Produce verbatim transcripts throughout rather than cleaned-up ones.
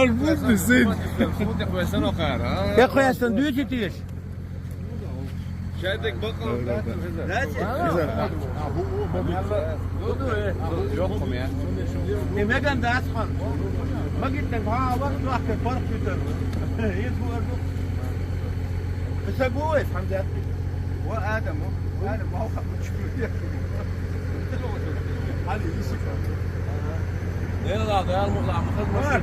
Арбуз дисин. Текхвесан дуьйцу теш? Шайдик бакъал. Йоккхум я. Э, меган дац хан. Магиттан ха вакт вакт парк питер. Ис варду. Иса гуэс, Хамзат. Ва Адам, ва Адам, ва Адам. Али, иси. Нела, да, алмукла, алмукла. Ва.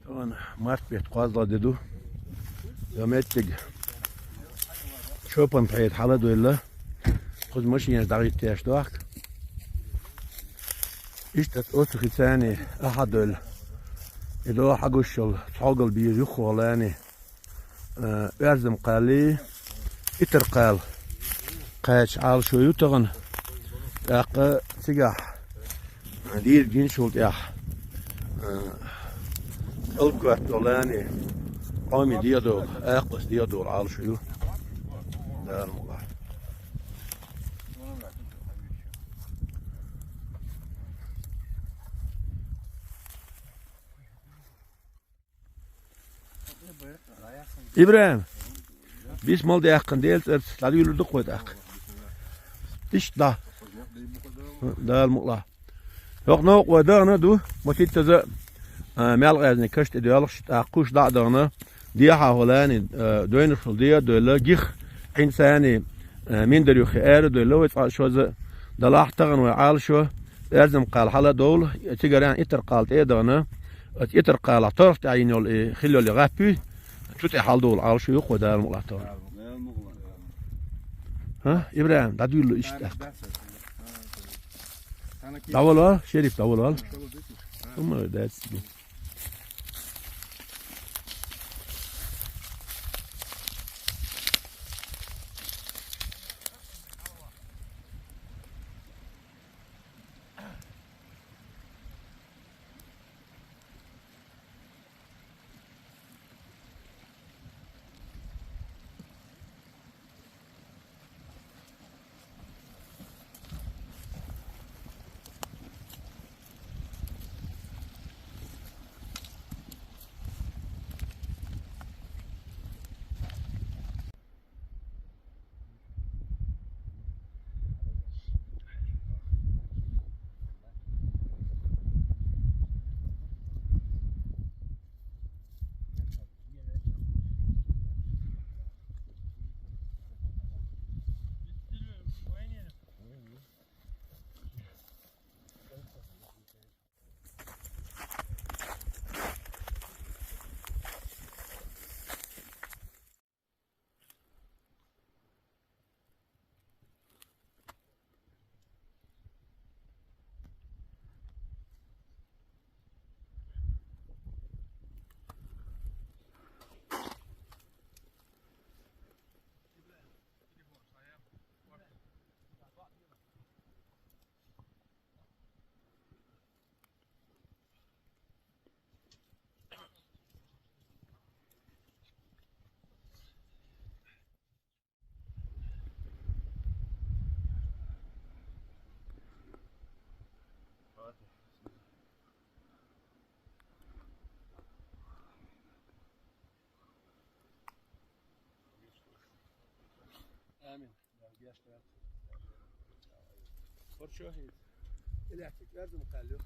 Тахана март бетта кхозлагӀа де ду. Йо меттиг чопан пайда хьала а дойла. Кхуза машинаш дӀагӀиттеш дохк. Иштта оцу хицани ахьа дойла. И до хьагуш йолу цхьогал бийр юххо лани. Э, Оьрзам кхалли, Итар кхал кхача Ӏалашо ю тахана. ТӀаккха цигахь дийр гинчул тӀехь, э, алкотто лани, къоми дедо, аккхас дедо Ӏалашо ю. Дала мукъа. ИбрахӀим, бисмал даьккхина Делан цӀарца дӀадуьйлур ду-кх вай тӀаккха. Иштта дӀа. Дала мукъалахь. ХӀокху новкъа дагӀана ду, мотиттаза, а, мел гӀаьзни каш тӀе доьлхуш, тӀаккха кхуш дӀа а дагӀана, дехьа хӀолани, а, дойнаш хӀула де а доьлла, гих Ӏинцани, а, миндар юххе ара а доьлла, вай цкъа а шозза а далахь тахана вай Ӏалашо, Оьрзам кхал хьала а довла, цигаран Итар кхал тӀе а дагӀана, Оцу Итар кхалахь торгӀа тӀехь йина йолу и хила йолу гӀаьппуй, цу тӀе хьаладовла Ӏалашо ю-кх вай Дала мукъалахь тахана. ХӀа, ИбрахӀим, дӀадуьйлу иштта тӀаккха. ДӀавала, Шериф, дӀавала. ХӀумма дац. آمين. Хорошо. Электик, ярдам калю.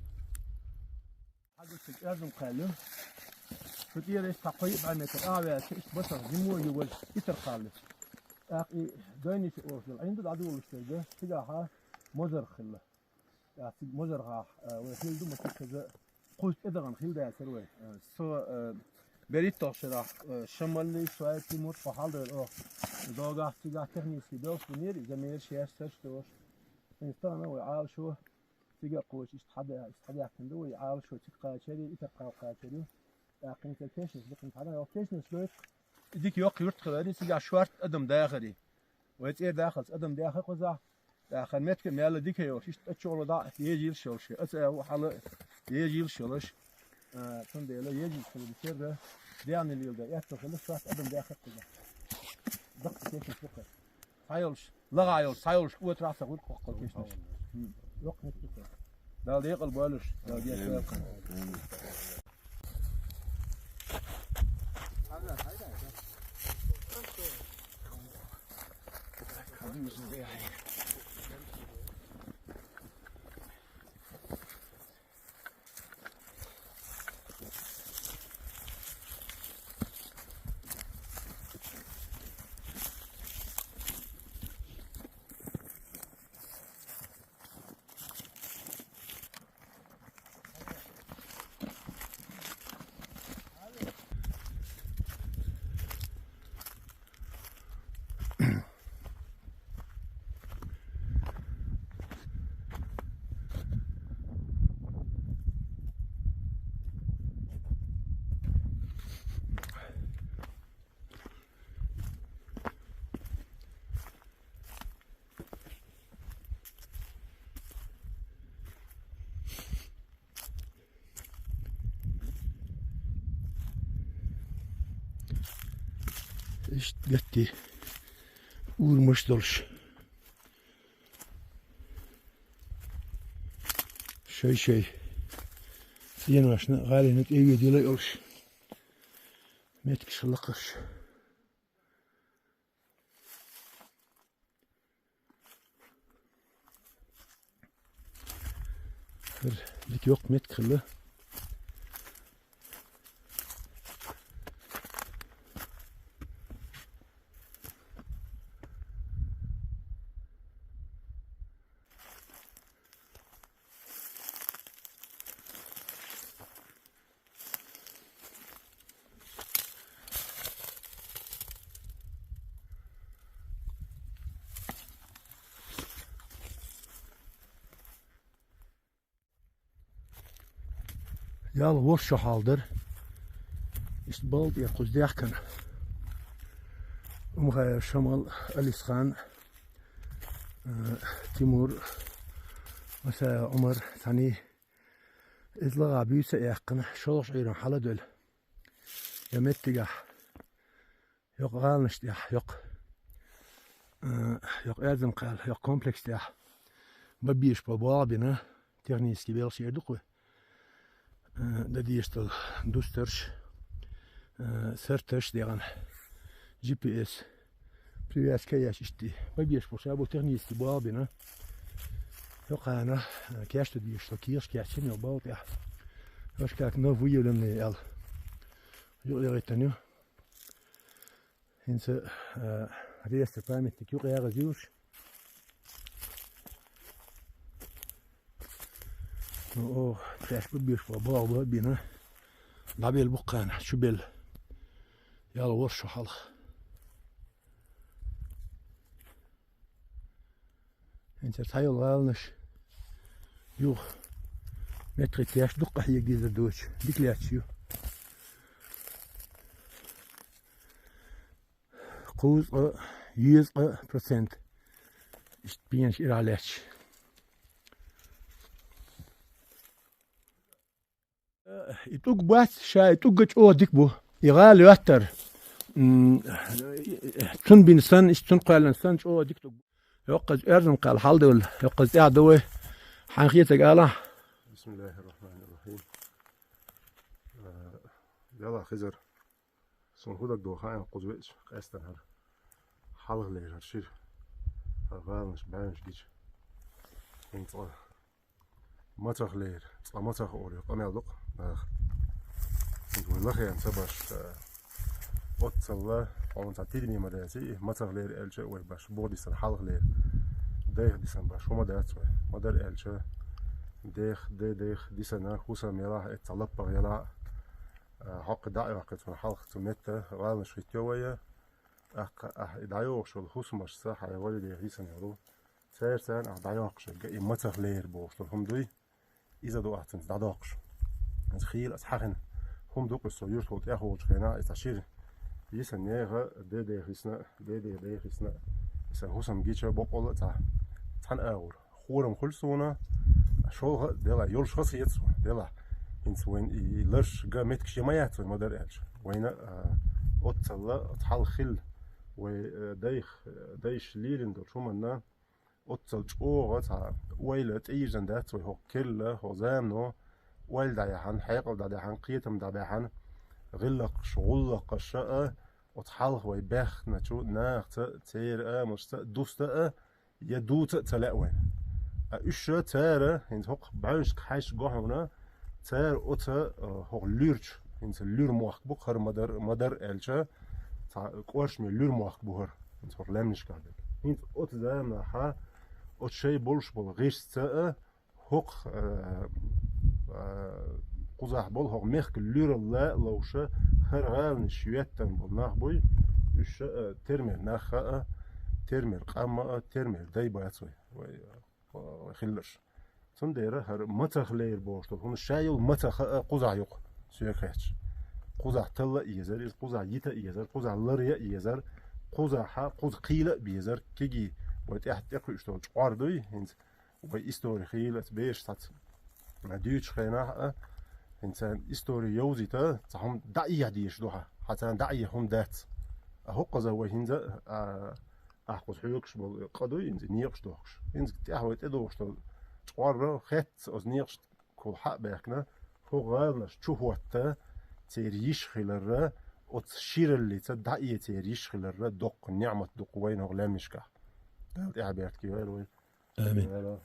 Хьагуттиг аьрзум кхаьллю. Цу тӀера иштта кхоъ бӀаь метр а ваьлча, иштта башах зимо ю важа итар кхалли. ТӀаккха и дойница оф йолу Ӏин ду дӀадолуш дерг, цигахьа мозарх хилла. ТӀаккха цига мозархахь, а, вай хилла ду, ма цига хеза кхузткъе дахана хилла дацара вай. А, со, а, берхӀитталгӀа шарахь, а, Шамалли, Шоай, Тимур, тхо хьалдойла оха. Догахь цигахь технический белхаш бинера, иза мераш, шаьш, сарш долуш. ХӀинца тахана вай Ӏалашо цига а кхочуш, иштта хьада-, иштта хьадаьккхина ду вай, Ӏалашо цига кхачари, итар кхалла кхачари. ТӀаккха хӀинца кешнаш дукха хьада, йо, кешнаш гойту. Дика йоккха юрт хилари, цигахь шорта адам дахари. Вай цӀера дахалц адам даха кхузахь. ТӀаккха меттиг мел дика йолуш, иштта аччугӀало дӀа а ежийла йолуш, аца а ву хьала ежийла йолуш. А, цундела ежийла хилла дисерра, дегӀна лела дан, эццо хилла, шорта адам даха кхузахь. Даккха кешнаш дукха. Схьайолуш, лагӀа йолуш, схьайолуш, отраса гӀуркъ воккхал кешнаш. М, йоккха меттиг ду. Дала декъал болуш, Дала гечдойла. Иштта гатти урамаш долуш. Шай-шай цӀеношна, гӀалина тӀе а ведийла йолуш. Меттигаш лакхаш. ХӀара дика йоккха меттиг хилла. Ял ворхӀ шо хьал дара. Иштта балла тӀера кхуза даьхкина. Умхаев Шамал, Алисхан, э, Тимур, Масаев Ӏумар, цхьаьний. Иза лагӀа буьйса а яьккхина, шолгӀачу Ӏуьйранна хьала а девлла. Я меттигахь, йоккха гӀаланаш тӀехь, йоккха, э, йоккха аьрзам кхаьлла, йоккха комплекс тӀехь бан безаш болу болх бина, технический белхаш эр ду-кх вай. Э, дан дезаш долу дустарш, э, сарташ дегӀана, G P S, привязка еш иштта. Бан безаш болу ша бу технический болх бина. Йоккхана, э, кечдан дезаш долу кехаш кечйина йолу балла тӀехь. Аш как на выявленные аьлла. Юкъа яхийтина ю. ХӀинца, а, реестр памятник юкъа ягӀаза юлуш. Ну, о, цаьш бан безаш болу болх бан а бина. ДӀабелла бу-кх кхана, чубелла. Ял ворхӀ шо хьалха. ХӀинца цхьайолу гӀаланаш юха меттахӀиттеш дуккха хьега дезар доцуш, дика лаьтташ ю. Кхузткъа, дезткъа процент иштта пенаш ирахь лаьтташ. И тӀуг бац, ша и тӀугга чӀогӀа дика бу. И гӀала йоттар. М, цунна бина санна, иштта цунна кхоьллина санна, чӀогӀа дика тӀуг бу. Йоккхаза оьрзун кхаьлла хьалдевлла, йоккхаза тӀаьхьа ду вай. Хьайн хетарг алахь. بسم الله الرحمن الرحيم. Э, яла, Хизар. Суна хӀун дагадогӀу хаьий, кхуза веача, къаьстина хӀара хьалхалера хӀара шира, хӀара гӀаланаш, бӀаьвнаш гича. ХӀинца цкъа мацах лера, цкъа мацах олу, къамел ду-кх. Ах. Вай лахен ца баш, э, оццалла, хьона ца тидами ма даьси, мацах лер аьлча вай баш, бо дисан хьалха лер. Дайх дисан баш, хӀума дац вай. Ма дар аьлча, дех, де, дех, дисана, хӀусам яла, эцца лаппах яла, э, хьокхи даӀ йоккхи цун хьалха цу метта, гӀалнаш хитё вайя, ахка, ах, и дӀайохуш вал хӀусамашца, хьай вали дех дисан ялу. Церцан, ах, дӀайохуш, га и мацах лер бохуш, хӀума дуй. Иза ду ахцанца дӀадоккхуш. Иза хийла аса хьахина. ХӀума дукха со юртахула тӀехволчу хенахь, иза шира. Йиса неха, де дехисна, де де дехисна. Иза хӀусам гича боккъала а цхьа. Цхьана агӀор. Хурам хуьлу суна, шолгӀа а дела, йолуш хасхета суна, дела. ХӀинца вайн и, и ларш га меттиг шен ма яц вайн ма-дарра аьлча. Вайна, а, оццалла, цхьалха хилла. Вай, а, дайх, а, дайша лелина долчу хӀуманна, оццал чӀогӀа цхьа ойла тӀеирзина дац вай хӀокху керла, хӀокху замано, ойла дӀаяхьана, хьекъал дӀадаьхьана, кхетам дӀабаьхьана, гӀиллакхаш, гӀуллакхаша а, оцу хьалха вай баьхначу нахаца а, церан амалшца а, дуста а, я дуца а ца лаьа вайна. Ткъа уьш а цара, хӀинца хӀокху бӀаьвнашка хьаьжча го хьуна, цара оцу, а, хӀокху луьрачу, хӀинца луьра мохк бу-кх хӀара ма-дарра, ма-дарра аьлча, цхьа кӀоршаме луьра мохк бу хӀара. ХӀинца хӀокху лаьмнашкахь дерг. ХӀинца оцу заманахьа оцу шайн болуш болу гӀирсца а, хӀокху, а, а, кхузахь болу хӀокху мехкан луьралла а ловша, хӀара гӀаланаш йоьттан болу нах буй, уьш а, а, термер нах а, а, термер къам а, а, термер дай бац вай, вай, а, вай хилларш. Цундела хӀара мацах лер бохуш долу хӀума ша йолу мацах а, а, кхузахь юкъа соьга хеташ. Кхузахь талла а езар, иза кхузахь йита а езар, кхузахь ларъя а езар, кхузахьа, кхуза кхийла а безар, кегий вай тӀехь тӀекхуьуш долу чкъор дуй, хӀинца вай истори хийла, ца беш сац. Дуьйцуш хенахь а, хӀинца истори йовзийта, цхьа хӀума дӀаэха дезаш ду хьан, хьан царна дӀаэха хӀума дац. А хӀокхуза вай хӀинца, а, ахь кхуза хьоьгуш болу къа дуй, хӀинца некъаш дохкуш. ХӀинца тӀехь вай тӀедогӀуш долу чкъор хетта оцу некъаш кхул хьа а баьхкина, хӀу гӀаланаш чу хӀотта, церан йиш хиларра, оцу шираллица дӀаэца церан йиш хиларра, доккха неӀмат ду-кх вайна хӀокху лаьмнашкахь. Дала тӀаьхьа бертиг йойла вай. Амин.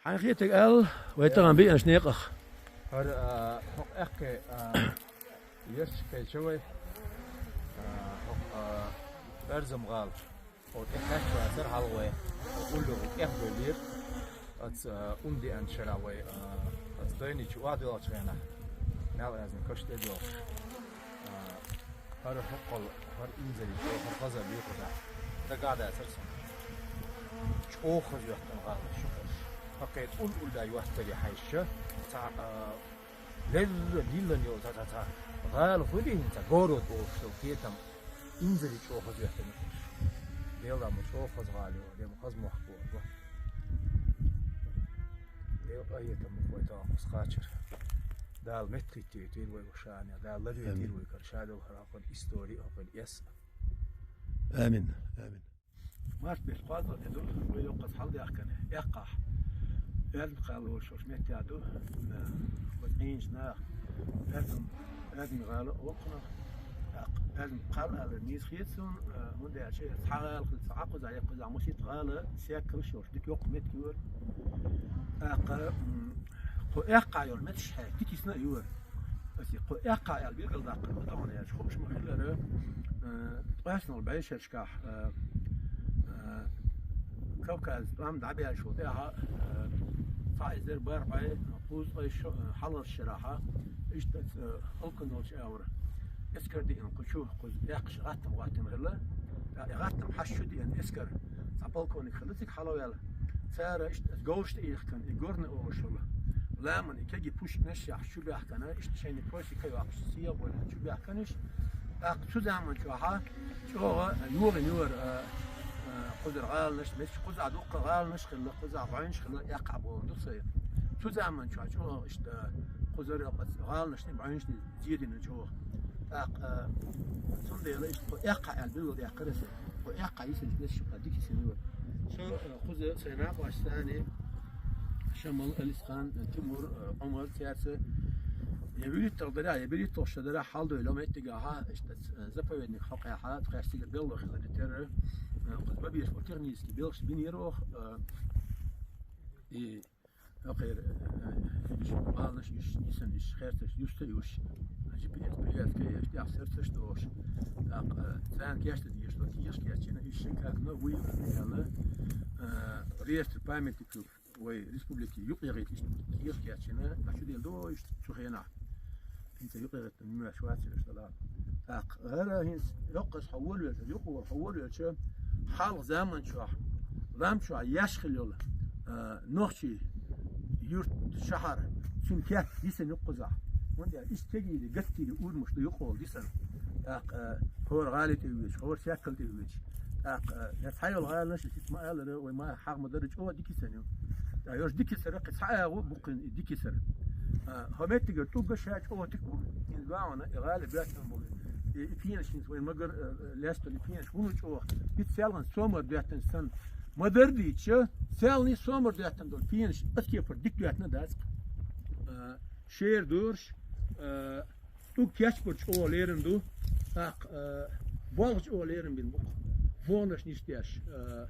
Хьайн хетарг аьлла, вай тахана биъначу некъах. ХӀара, а, хӀокху аьккхий, а, ярташ кхеча вай, а, хӀокху, а, БӀерзам-гӀала. О, тӀехьа вацар хьалха вай. Уллув тӀехбелира. Аца, а, ун деанчара вай, а, аца дайначу охьадоьлхучу хенахь. Мел азна каш тӀе доьлхуш. А, хӀара хӀокхул, хӀара инзаре чӀогӀа, хӀара хаза буьйху да. Дагадацар сан. ЧӀогӀа хаза йоьттина гӀала шу хӀорш. Хьакхета улл-уллехь йоьттаре хьаьжча, цхьа, а, лерра диллина йолу цхьа, цхьа, цхьа гӀала хуьлий хӀинца, город олуш долу кхетам. Инзаре чӀогӀа хаза йоьттина. Дела ма чӀогӀа хаза гӀала ю, дела хаза мохк бу. Дела къахетам бу вай тахана кхуза кхачар. Дала меттахӀиттийтийла вай ва шана, Дала ларвитийла вай кара шадолу хӀара хӀокхуьнан истори, хӀокхуьнан эс. Амин. Амин. Март беш кхозлагӀа де ду, вай йоккхаза хьалдаьхкина, эккхахь. Аьзма кхалла волуш меттехь ду, э, оцу Ӏийначу наха. Аьзма, Аьзма гӀала а воккхунах. ТӀаккха Аьзма кхалла алар нийса хета суна, э, хӀунда аьлча цхьа гӀала хилла, цхьа кхузахь, я кхузахь масийтта гӀала, сехкалш йолуш, дика йоккха меттиг ю хӀара. ТӀаккха, м, кху эккхахь йолу меттигаш хьаьжча, дика йисина а ю хӀара. Аса кху эккхахь аьлла билгалдаккхар ма ду хьуна, аьлча хууш ма хиллара, э, ткъоьсналгӀа бӀешерашкахь, э, э, Кавказ тӀом дӀабаьллачул тӀаьхьа, э, цхьа эзар бархӀ бӀе кхузткъе шо-, э, хьалхарчу шарахь, иштта, э, Алкан долчу агӀор эскар деана кху чу, кхуза эккхаш гӀаттам гӀоттийна хилла. ТӀаккха и гӀаттам хьаьжча чу деана эскар, цхьа полковник хилла цига хьалаваьлла. Цара иштта говраш тӀеихкина, и горна олуш йолу ламанан и кегий пушканаш яхьаш чу баьхкина, иштта шайна просека йоккхуш, сехьа болуш чу баьхкина уьш. ТӀаккха цу заман чохь чӀогӀа йогӀина ю хӀара, а, а, кхузара гӀаланаш, меттигаш кхузахь дуккха гӀаланаш хилла, кхузахь бӀаьвнаш хилла, эккхахь бохург ду сайн. Цу заман чохь чӀогӀа иштта кхузара гӀаланашний, бӀаьвнашний зен дина чӀогӀа. ТӀаккха, а, цундела иштта кху эккхахь аьлла билгалдаьккхира аса. Кху эккхахь йисинчу дешнашкахь дика йисина ю. Со, а, кхуза сайн накъосташца, Шамал, Алисхан, Тимур, а, Ӏумар, цаьрца я вуьрхӀитталгӀа дарехь, я берхӀитталгӀа шо дарехь хьалдойла меттигехь, иштта, а, заповедник хьокъехь, тхаьш цигара белла хилар и терра, а, кхуза бан безаш болу технический белхаш бинера оха, а, и хӀокхеран, э, уьш гӀаланаш, уьш йисина, уьш херцаш юста а юьсуш, G P S привязка еш, тӀехь сарцаш а дохуш. ТӀаккха, э, царна кечдан дезаш долу тешаш кечйина, уьш шайн как новые аьлла, э, реестр памятников вай республики юкъаяхийта иштта тешаш кечйина, а чу дела догӀу иштта цу хенахь. ХӀинца юкъа гӀеттина моьттуш вац уьш, делахь. ТӀаккха хӀара хӀинца йоккхаза хьо волавелча, юкъа волу хьо волавелча, хьалха заман чохь, лам чохь еш хилла йолу, а, нохчий юрт, шахьар, цуьнан кеп йисина ю кхузахь. ХӀунда аьлча иштта кегийрий, гатгийрий урамаш ду юкъа волу дисина. ТӀаккха, а, хӀора гӀали тӀе воьдуш, хӀора сехкал тӀе воьдуш. ТӀаккха, э, я цхьа йолу гӀаланаш, циц ма-аллара, вай ма хьагӀ ма дара, чӀогӀа дика йисина ю. Ткъа йош дика йисар, кхин цхьа агӀо бу кхин и дика йисар. А, хӀо меттигара тӀулг ша чӀогӀа дика бу. ХӀинца бахьана и гӀали боьттина болу. И, и пенаш хӀинца вайн магар, э, э, лаьцна долу и пенаш вуно чӀогӀа. Иштта селхана сомар доьттина санна. Ма-дарра дийцича, селхана сомар доьттина долу пенаш аса кепара дика доьттина дац. А, шера дурш, а, ТӀулг кечбар чӀогӀа лерина ду, тӀаккха, э, болх чӀогӀа лерина бина бу-кх. ВогӀанаш нисбеш, э,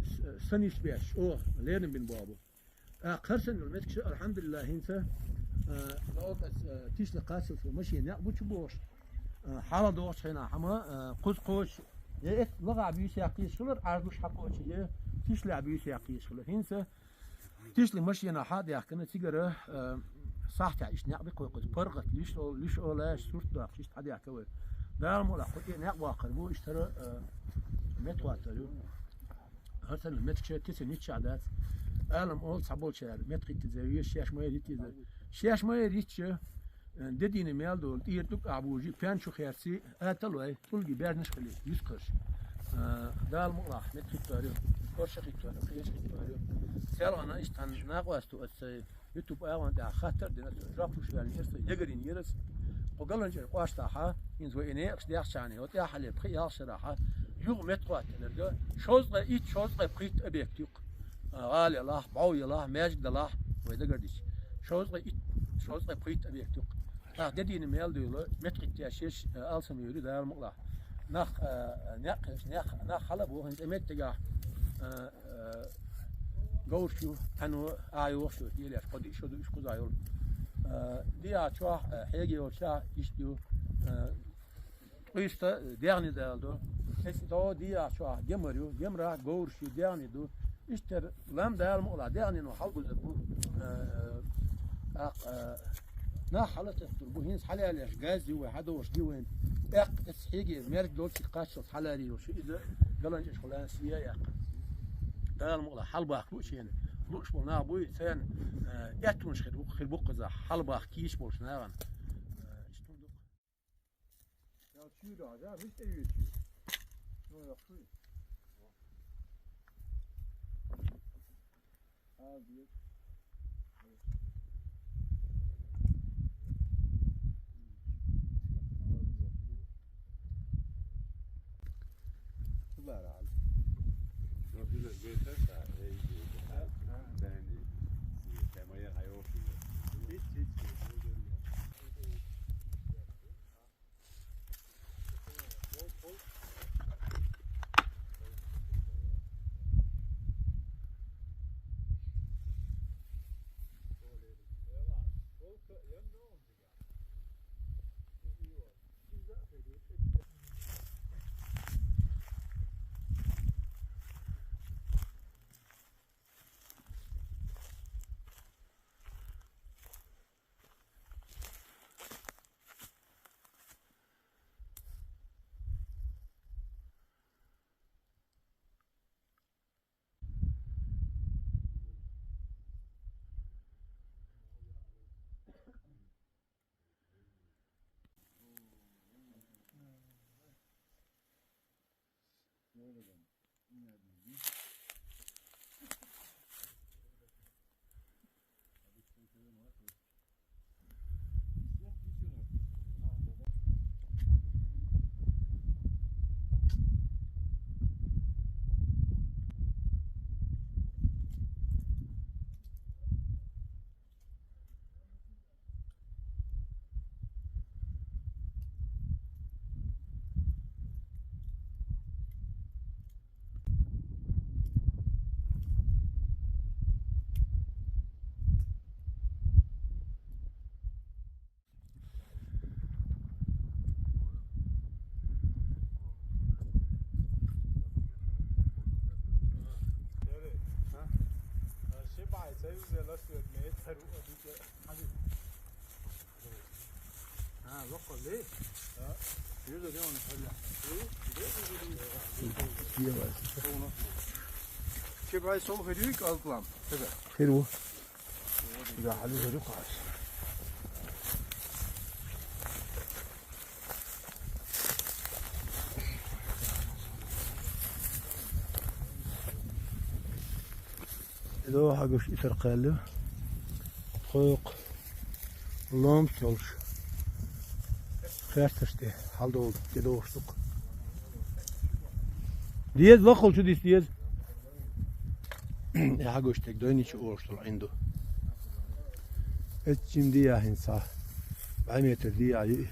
с-, са нисбеш, чӀогӀа лерина бина боху бу. ТӀаккха хӀара санна йолу меттигаш, алхьамдулиллахӀ, хӀинца, э, лаота, э, Тишла кхаччалц машина некъ бу чу бохуш, э, хьалха догӀучу хенахь хьама, э, кхуза кхочуш, я эцна лагӀа буьйса яккхийша хилар, Ӏаьржуш хьакхочуш, я Тишлехь буьйса яккхийша хилар. ХӀинца Тишли машина хьа а даьхкина, цигара, э, сахьтехь иштта некъ бу-кх вай кхуза. ПаргӀат лиш о-, лиш олаш, сурт доккхуш, иштта хьадаьхкина вай. Дала мукъалахь, кху тӀе некъ боккхур бу, иштта хӀара, э, меттахӀоттар ю. ХӀара санна меттигаш тесна йитча а дац. Алам олу цхьаболчара, меттахӀиттаза веза, шаьш ма-ярра йитаза. Шаьш ма-ярра йитча, Э, де дийна мел долу, тӀера тӀулг ахь бужий, пен чу херций, аталой, тӀулги баьрнаш хили, юьскарш. Э, Дала мукъалахь, меттахӀиттор ю, корша хӀиттор ю, кхеча хӀиттор ю. Селхана иштта хьан накъост ву аса цай YouTube агӀон тӀехь хаттар а дина, жоп луш ваьллера со, ягарйинера аса. Кху Галанчера кӀоштахьа, хӀинца вай и некъаш даьхча хьана, хӀо тӀаьххьале пхи-ялх шарахьа, юха меттахӀоттинарг, шовзткъе итт, шовзткъе пхийтта объект ю-кх. ГӀала ялахь, бӀов ялахь, маьждиг далахь, вай дагардича. Шовзткъе итт, шовзткъе пхийтта объект ю-кх. Нах де дийна мел дуйла, меттахӀиттеш еш, э, алсам юьйр ю, Дала мукъалахь. Нах, э, некъ, нах, нах хьала бу, хӀинца меттигахь, э, э, говраш ю, хьано, а йохуш ю, елеш, кхо диъ шо ду, уьш кхузахь йолу. Э, диъа чохь, э, хьега йолчохь, иштта ю, э, Къуьйста дегӀни дала ду. Эс до диа чу гемар ю, гемра говраш ю, дегӀни ду. Иштта лам Дала мукъалахь дегӀнино хьалгузар бу. Э, тӀаккха, э, нах хьалатеттар бу, хӀинца хьалаялеш газ ю вай, хьадогӀуш ди вайн. ТӀаккха эс хьеге мерг долчи кхаччалц хьалари йолуш, иза галанчаш хьулан сия яккха. Дала мукъалахь хьалбахка лу шена. Лууш болу нах буй, царна, э, эттунаш хир бу, хир бу кхузахь, хьалбахка кийча болуш нахана. Э, иштта ду. Ял чуьйра хьажа, вуьшта ю чуьйра. Ну, я хуй. А, бьёт. Бар ал. Ну, ты же бьёт, да, э, да, да, не, не, ты моя, а я. Чист, чист, чист. Ха, локкхал ле? Ха. Юза де он хала. Кебай со хирюк алклам. Хиру. Да, хали хирюк хаш. Эдо хьагуш исар кхаьллира. Тхойкху ломс йолуш. Хесташ тӀе хьалдолу тӀедогӀуш дукха. Деза, ваххал чу дис деза. И хьагуш тӀе дойнича олуш долу Ӏин ду. Эцчим дияхьин ца. Бай метр дияхьи.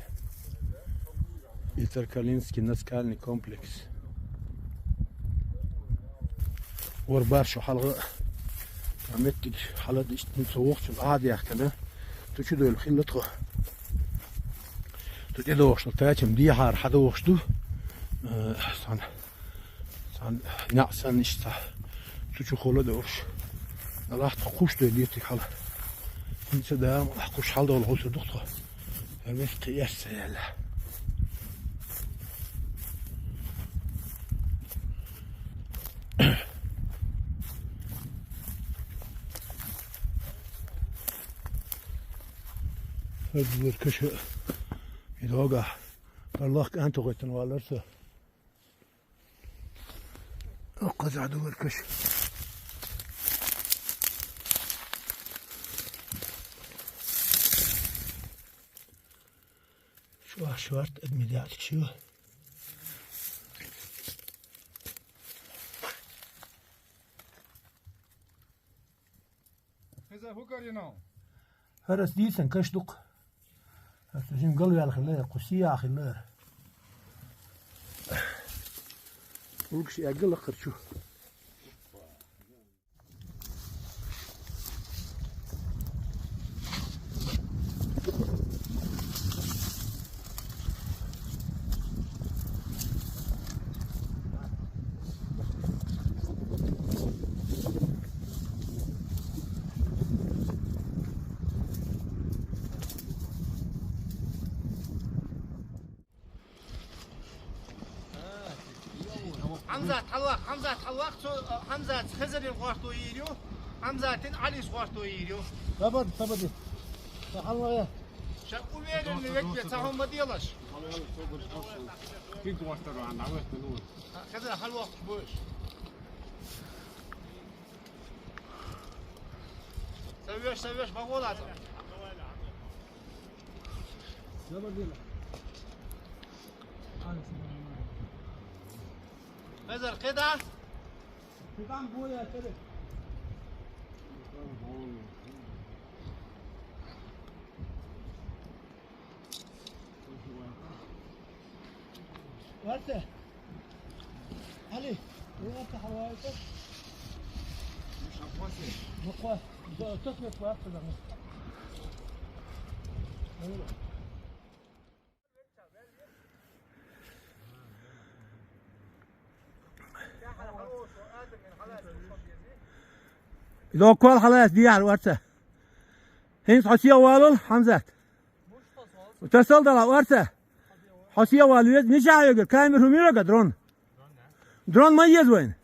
Итаркалинский национальный комплекс. Вара бар шу хьалха а меттиг хьала иштта цо воккхачун Ӏадаяхкана, ту чу дойлу хилла тхо. Ту тӀедогӀуш ду, тачам дехьара хьадогӀуш ду. Э, сан, сан, неӀ санна иштта цу чу хола а догӀуш. Далахь тхо кхуш дойлу деттиг хьала. ХӀинца да, кхуш хьалдолу гӀусур ду тхо. Амирхъи эс ца яьлла. Хазлар каша. И догахь. Парлах кӀанта гӀоьттина валар со. Оккхаза ду вара каш. Шо, шорт, адмидиатик шо. Хеза хӀу карина? ХӀара ас дийцан каш дукха. Аса жин галваьлла хилла, кху сияхилла. Улгаш эгга лакхарчу. Хьамзат, хьалваккха, Хьамзат, хьалваккха, цо, а, Хьамзат Хизарин гӀорто йийр ю, Хьамзатин Ӏалис гӀорто йийр ю. Сабади, сабади. Ца хьалваккха. Ша уверенный век ве, ца хӀума ма делаш. Кин гӀортаро, а, дӀавойтта ну. А, Хизар, хьалваккха будаш. Ца веш, ца веш, ма гӀолаца. Сабади. Хизар, кхеда? Кхеда боя, тере. Варта. Али, варта хавайта. Мукъва. Да, тот мукъва, да. Локал халас дияр варца. ХӀинца хьо сехвалал, Хьамзат. Тасал дала варца. Хьо сехвала веза, миша хьоьгар, камера хӀу миёга дрон. Дрон ма еза вайн.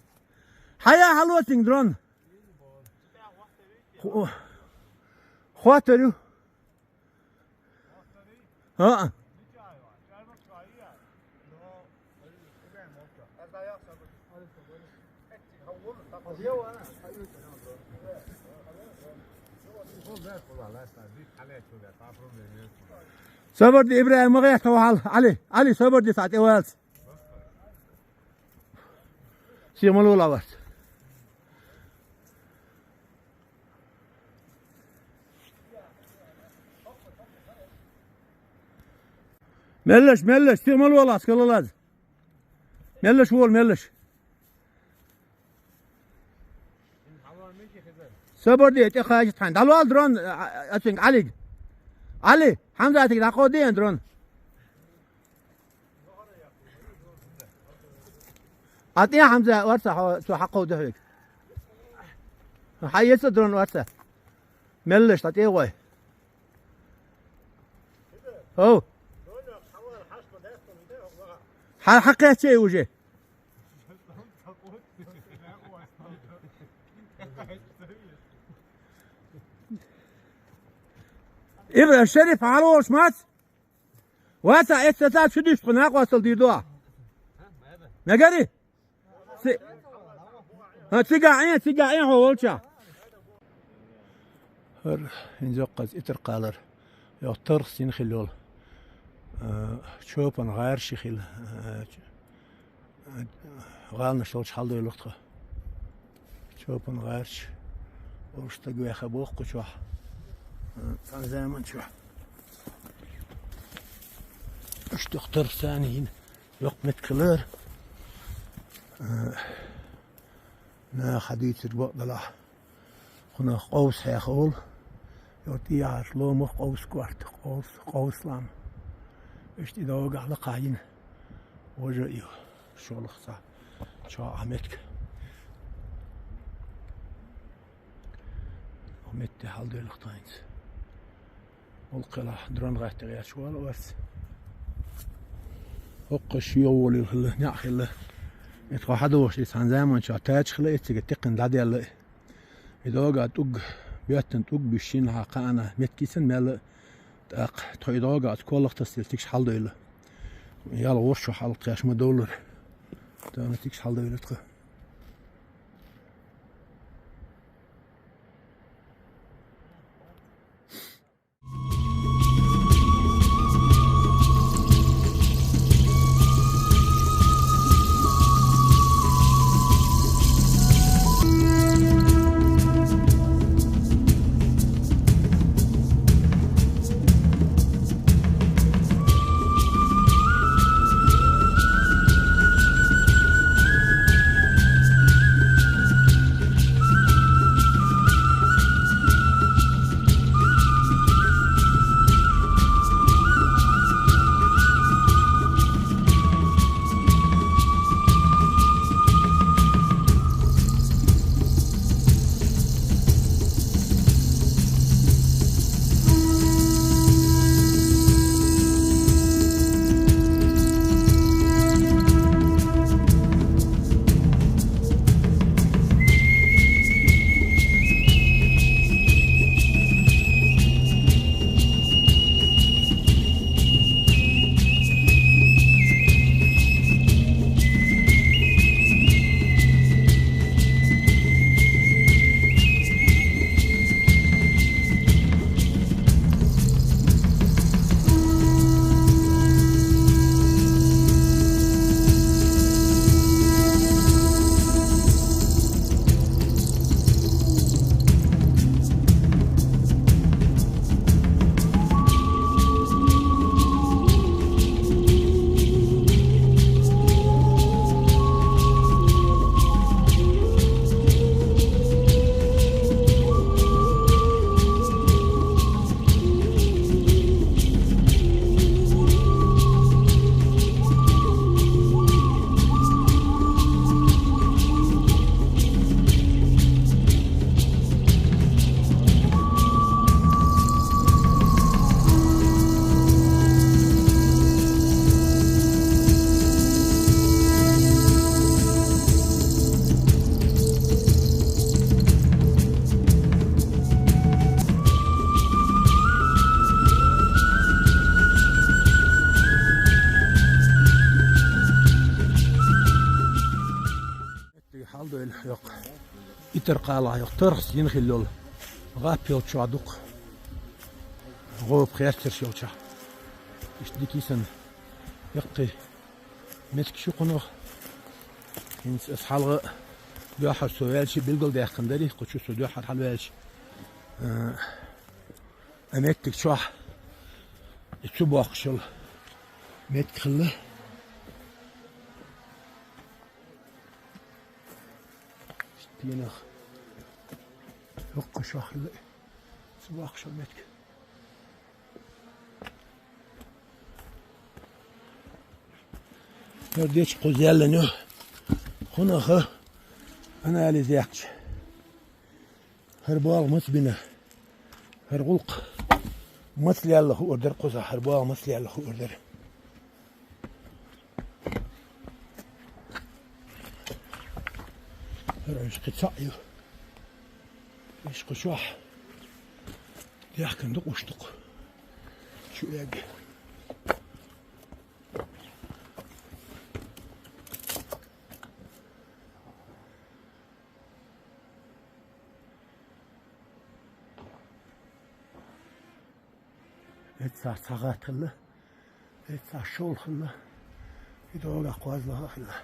Хьая хьалоцинг дрон. Ху-, хватарю. ХӀаа. Сабарди, ИбрахӀим, ма гӀерта хьо хьал. Али, Али, сабарди, схьа тӀе валц. Сема лола варц. Меллаш, меллаш, сиха ма лолахь, скалалаз. Меллаш вола, меллаш. Сабар де, тӀе кхача тхьайн. ДӀалол дрон, а, а, ацинг Ӏалиг. Ӏали, Хьамзатиг дӀакхо деян дрон. А тӀе Хьамза варца хьо, цо хьакхов дехьвиг. Хьаеца дрон варца. Меллаш, та тӀе гӀой. Хов. Хьа-, хьакхеччей уже. Ибра Шериф хьалволаш мац? Ваца, эццаца чу диш тхо накъостал дийр дуа. Мегари? Ци-, а, цига Ӏе, цига Ӏе хьо волча. ХӀар, хӀинзоккхаз итар кхалар. Йо, тарх син хилол. А, чопан гӀарши хил. А, ч-, ГӀаланаш долчу хьалдойлух тхо. Чопан гӀарч, уьш стаг веха боху чохь. Цхьана заман чохь. Уьш тӀе тарх санна йина, йоккха меттиг хилар. Наха хьадийцира бакъдалахь. Кхунах къовса хьеха олу. Йо, тӀехьарчу ломах къовса корта, къовса, къовса лам. Иштта и догахь лакхахь йина. Важа и шолгӀа цхьа чохь а меттиг. Метте хьалдойлух тхайнца. Гулкхелахь дрон гӀатта гӀерташ вала ас. ХӀокху шен волийла хилла, неӀ хилла. И тхо хьадогӀуш, и цхьана заманчохь тача хилла, и цига текхина дӀаделла. И дога тӀуг, боьттан тӀуг бишина хьан кхаана меттигисан мел, тӀаккха тхо и дога оцу коллах тасдира тикаш хьалдойла. Ял гӀур шу хьалкхеш ма довлура. Тана тикаш хьалдойла тхо. Итар кхалахь йолу, тархас йина хилла йолу гӀап йолчохь дукха гӀопа херцарш йолчохь. Иштта дика йисина яккхий меттигаш ю кхунах. ХӀинца аса хьалха дуьххьара со ваьлча билгалдаьккхина дара, кху чу со дуьххьара хьалаваьлча, а, а меттиг чохь и цу боккхуш йолу меттиг хилла. Стенах хӀокху шахьла цу бахча меттиг. ХӀара дечиг кхуза яьллина ю. ХӀунда аьлча, анализ яьккхича, хӀара болх маца бина, хӀара гӀуллакх маца лелла хуур дара кхузахь, хӀара болх маца лелла хуур дара. ХӀара уьш кхин цхьаъ ю. Уьш кху чохь дехкина ду, къуш ду кху чу эгна. Эццахь цхьа гӀат хилла, эццахь шолгӀа хилла, и догӀах кхозлагӀа хилла.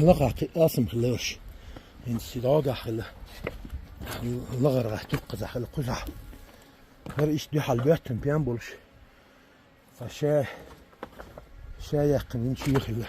Лакхахь кхин а алсам хилла уьш. ХӀинца и догӀах хилла. ЛагӀара гӀат ю кхузахь хилла кхузахь. ХӀара иштта дуьхьал боьттина пен болуш. Ткъа ша, ша яьккхина йина чу хилла.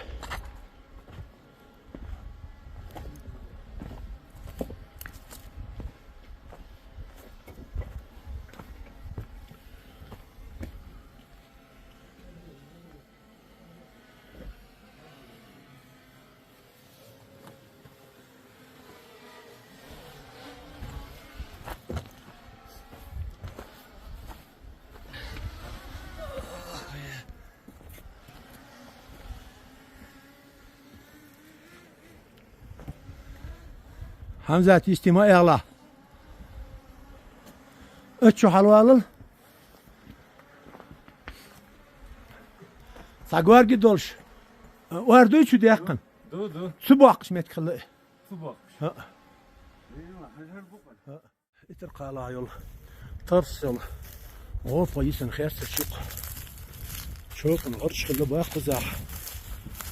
Хьамзат, йисте ма эгӀла. Аччо хьалавалал. Цхьа горги долуш. Ор дуй чу даьккхина? Ду, ду. Цу боккхуш меттиг хилла и. Цу боккхуш. ХӀаъ. ХӀаъ. Итар кхалахь йолу, тарс йолу гӀопа йисина херцарш ю кху. Чокъана гӀорш хилла боху кхузахь.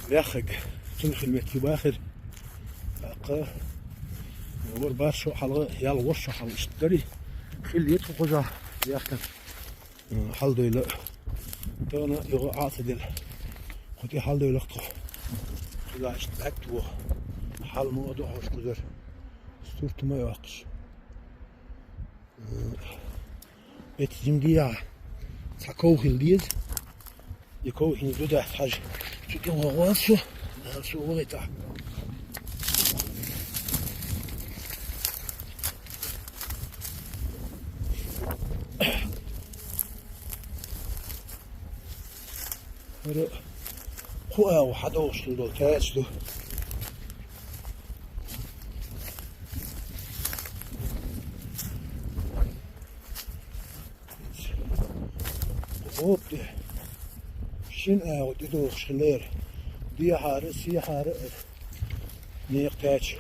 Беххарг цунна хилла меттиг бахара. ТӀаккха вара бархӀ шо хьалха, ял ворхӀ шо хьалха иштта дара. Хилла еза кху кхузахь яхкана. Хьалдойла. Тахана юха Ӏа а ца делла. Кху тӀе хьалдойла тхо. Кхузахь иштта баьтта ву. Хьал ма а ду хьош кхузара. Сурт ма а йоккхуш. Эцу жимдехьа цхьа ков хила деза. И ков хӀинца ду дац хьажа. Цу тӀе вахавалц шу. Дала шу вахийтахь. ХӀара кху агӀо хьадогӀуш хила долу тача ду. ГӀопа шина агӀо тӀедогӀуш хилера. Дехьара, сехьара а некъа тача.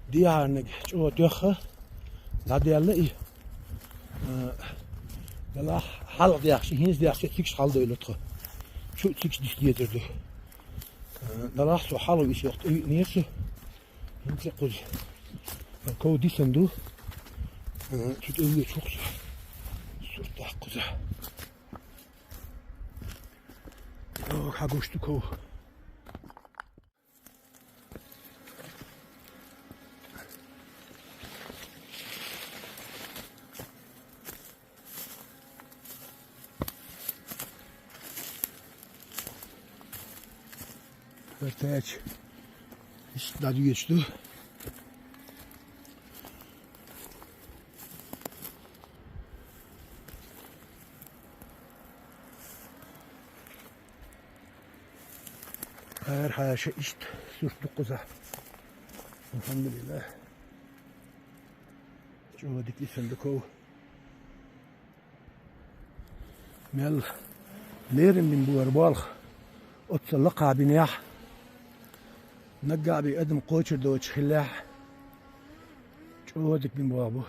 Дехьарниг чӀогӀа доьхха, дӀадаьлла и. А, делахь хьалха дехча, хӀинца дехча цигаш хьалдойла тхо. Чу а цигаш диса дезар ду. А, делахь со хьалха висох тӀе виънера со. ХӀинца кхуза. Ков дисина ду. А, цу тӀе вуьйцуш ву-кх со. Сурт даккха кхуза. О, хьагуш ду ков. Вертач. Иштта дӀадоьдуш ду. Хьара хьаша иштта сурт ду кхузахь. Алхьамдулиллах. ЧӀогӀа дика йисина ду ков. Мел лерам бина бу хӀара болх. Оццул лакхахь бинехь. Наггахь бен адам кхочур доцуш хиллехь, чӀогӀа дика бина боху.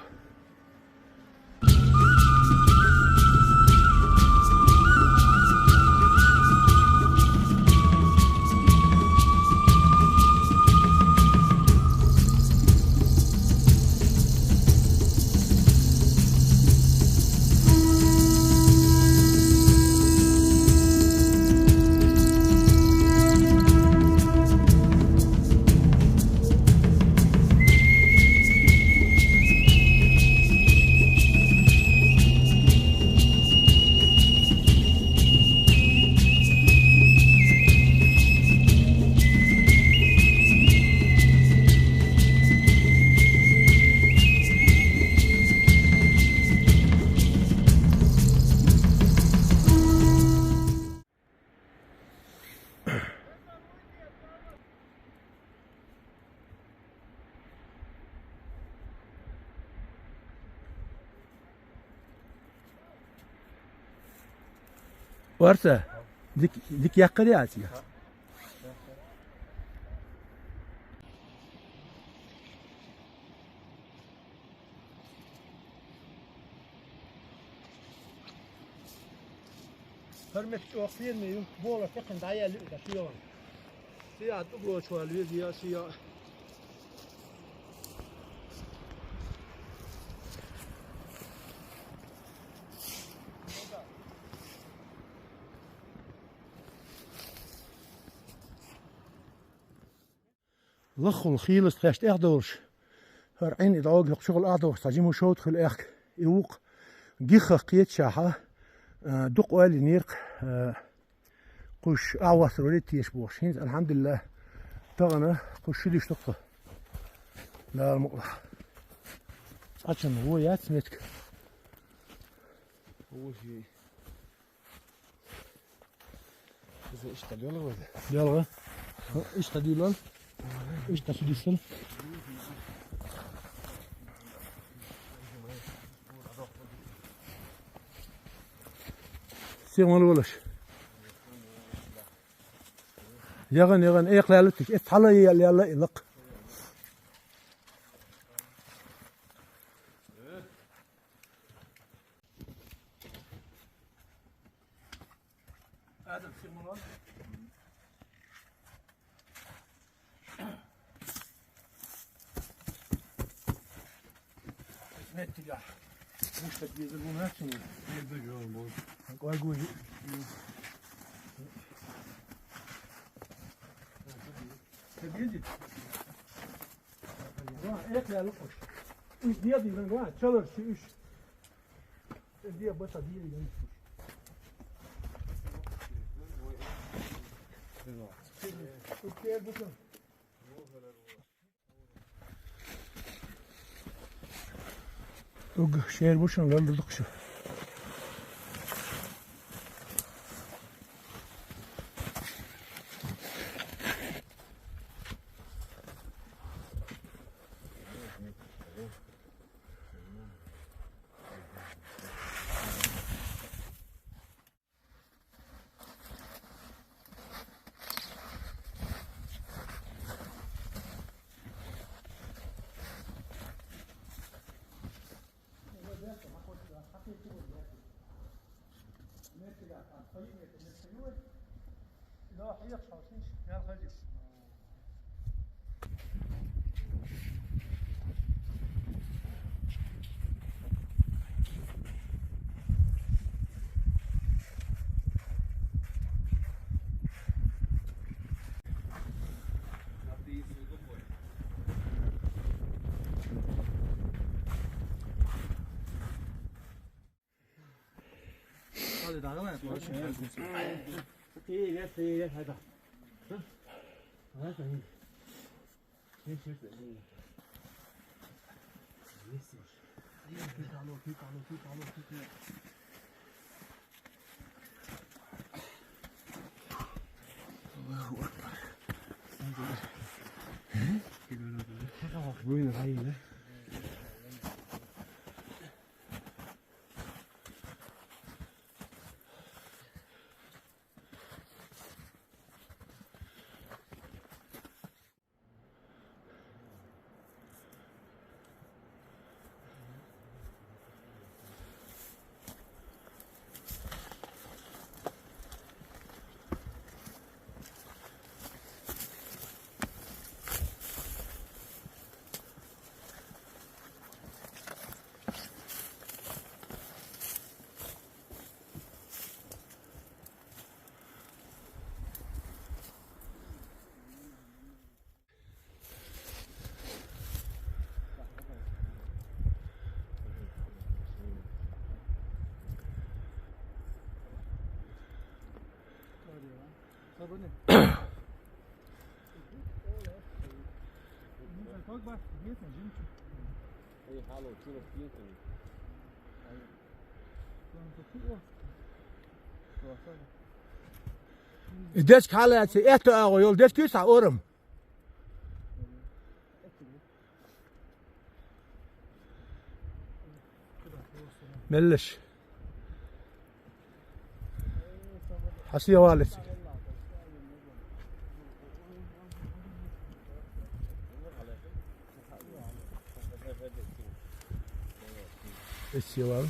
Орца, дик, дик яккхар яц я? Хьармет чӀогӀа кхераме ю, болар тӀекхина дӀаяьлла ю и дӀа шоьгӀан. Сия дӀугочу вала веза я, сия. Лаххула хийлаца тхаьш тӀехдолуш, хӀара Ӏин и дӀогахь чухула ахьа дохуш цхьа жима шовда хуьлу аьхка, и вукху гиххах кхеташехь, а, дукха ойла йинера-кх, а, кхуьш ахьа воссар вара тешаш бохуш. ХӀинца, алхьамдулиллахӀ, тахана кхуьш ши дуьш ду-кх тхо. Дала мукъалахь. Цкъачунна вон яц меттиг. Иза иштта доьлгӀа вай. ДоьлгӀа. Иштта дуьйлал. Иштта сидисал. Сигмал волаш. Яган, яган, экъ лаьллаташ, эцхьала ял-, ял-, ял-, лакха. Адам, сигмал ван. Меттигахь. Муьшта беза гуна цунна. Беза гуна бу. Кой гуй. Ца беза. Ва, эхь лукъуш. Уьш дедин ган, ва, чалар ши уьш. Ца де бата дийли ган. Уьш дер бата. Уг шер бу шун лалдурдук шу. И дечка хьалаьцци, этта агӀо йолу дечка юьйцахь орам. Меллаш. Хьан севаллица? Эс севал.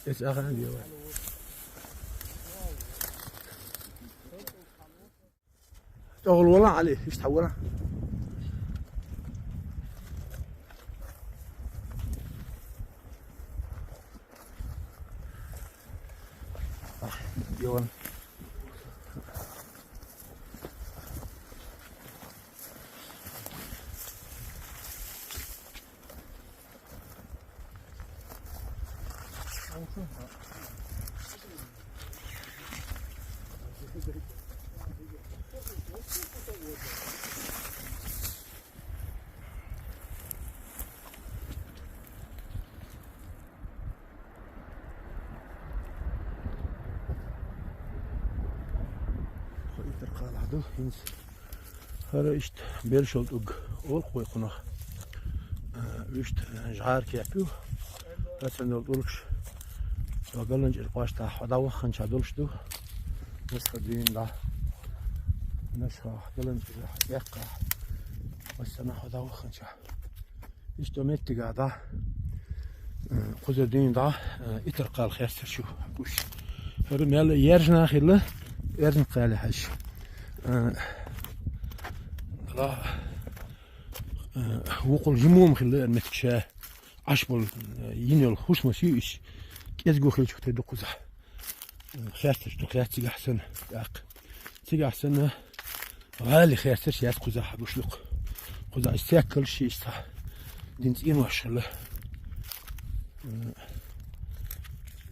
Эс ахана севал. ТӀогӀал вала, Ӏали, иштта хьан вала? Йован. Хо итар кхалахь ду, хӀинца. ХӀара иштта бершал тӀуг олу вай кхунах. Э, вуьшта, э, жӀара кеп ю. Ацан долу тӀулгаш. Со галанчӀира къоштахь хьо дӀавахханча долуш ду. Насха дуьйна дӀа. Насха галанчӀира дехкахь. Массанахь хьо дӀавахханча. Иштта меттигахь дӀа, э, кхузара дуьйна дӀа, э, итар кхал херцар шу гуш. ХӀара мел яьржина хилла, яьржина кхале хьаьжча. Э, ла, э, вукхул жимма хилла, э, меттиг ша Ӏаш болу, э, йина йолу хӀусамаш ю иш. КӀезиг хилчух тера ду кхузахь. Херцарш ду, херц цигахь санна, тӀаккха. Цигахь санна, гӀали херцарш яц кхузахь гуш дукха. Кхузахь и сехкалш, и цхьа дин цӀенош хилла.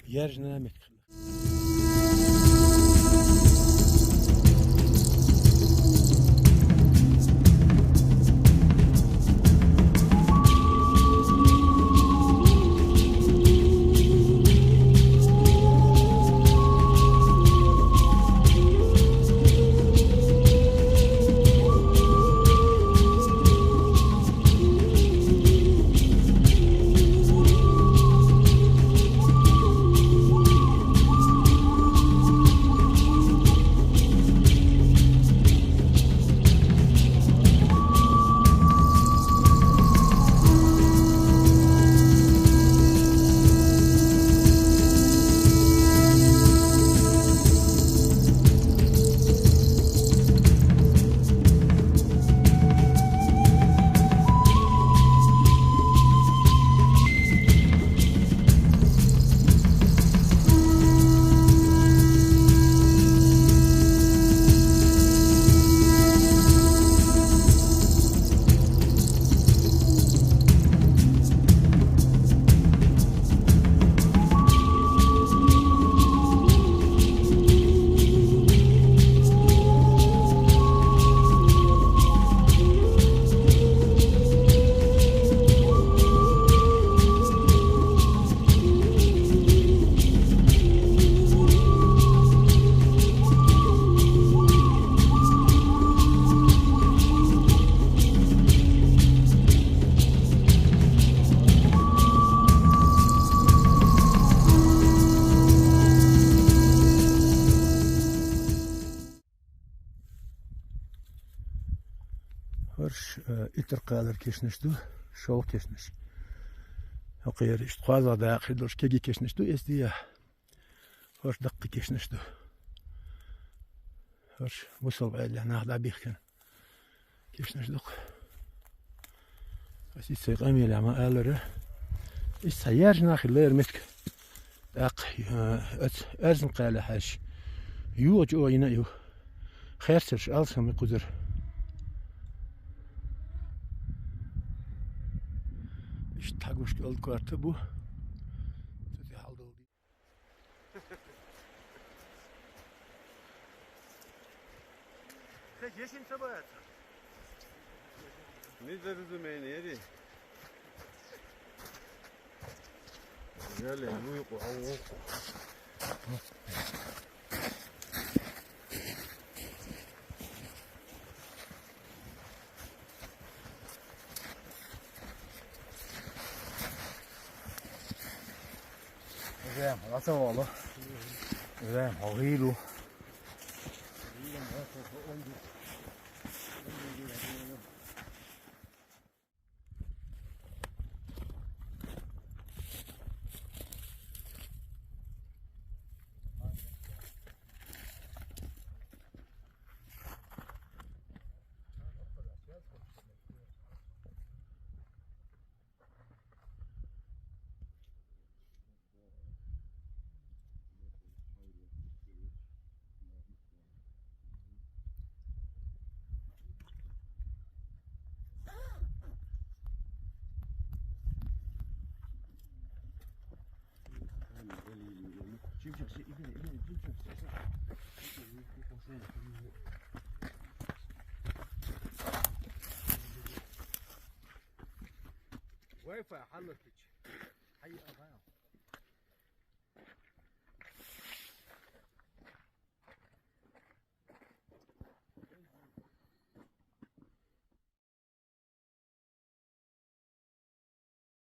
Яьржина меттиг хилла. ХӀорш, э, итар кхалара кешнаш ду, шолгӀа кешнаш. ХӀокху яра иштта кхозлагӀа дакъа хир долуш кегий кешнаш ду эс дия. ХӀорш даккхий кешнаш ду. ХӀорш бусалба аьлла нах дӀабихкина кешнаш ду-кх. Ас иза сайн къамелехь ма-аллара. Иза цхьа яьржина хилла яра меттиг. ТӀаккха, э, оцу Аьрзан кхале хьаьжча, юха чӀогӀа йина а ю. Херцарш алсам ю кхузара. Иштта хьагуш кӀел корта бу. Цу тӀе хьалдолу. Ешин собаятся. Не зарезумение, ери. Жаль, ну и кухову. Эзэм, ласа болу. Эзэм, огыйлу. Wi-Fi حلت.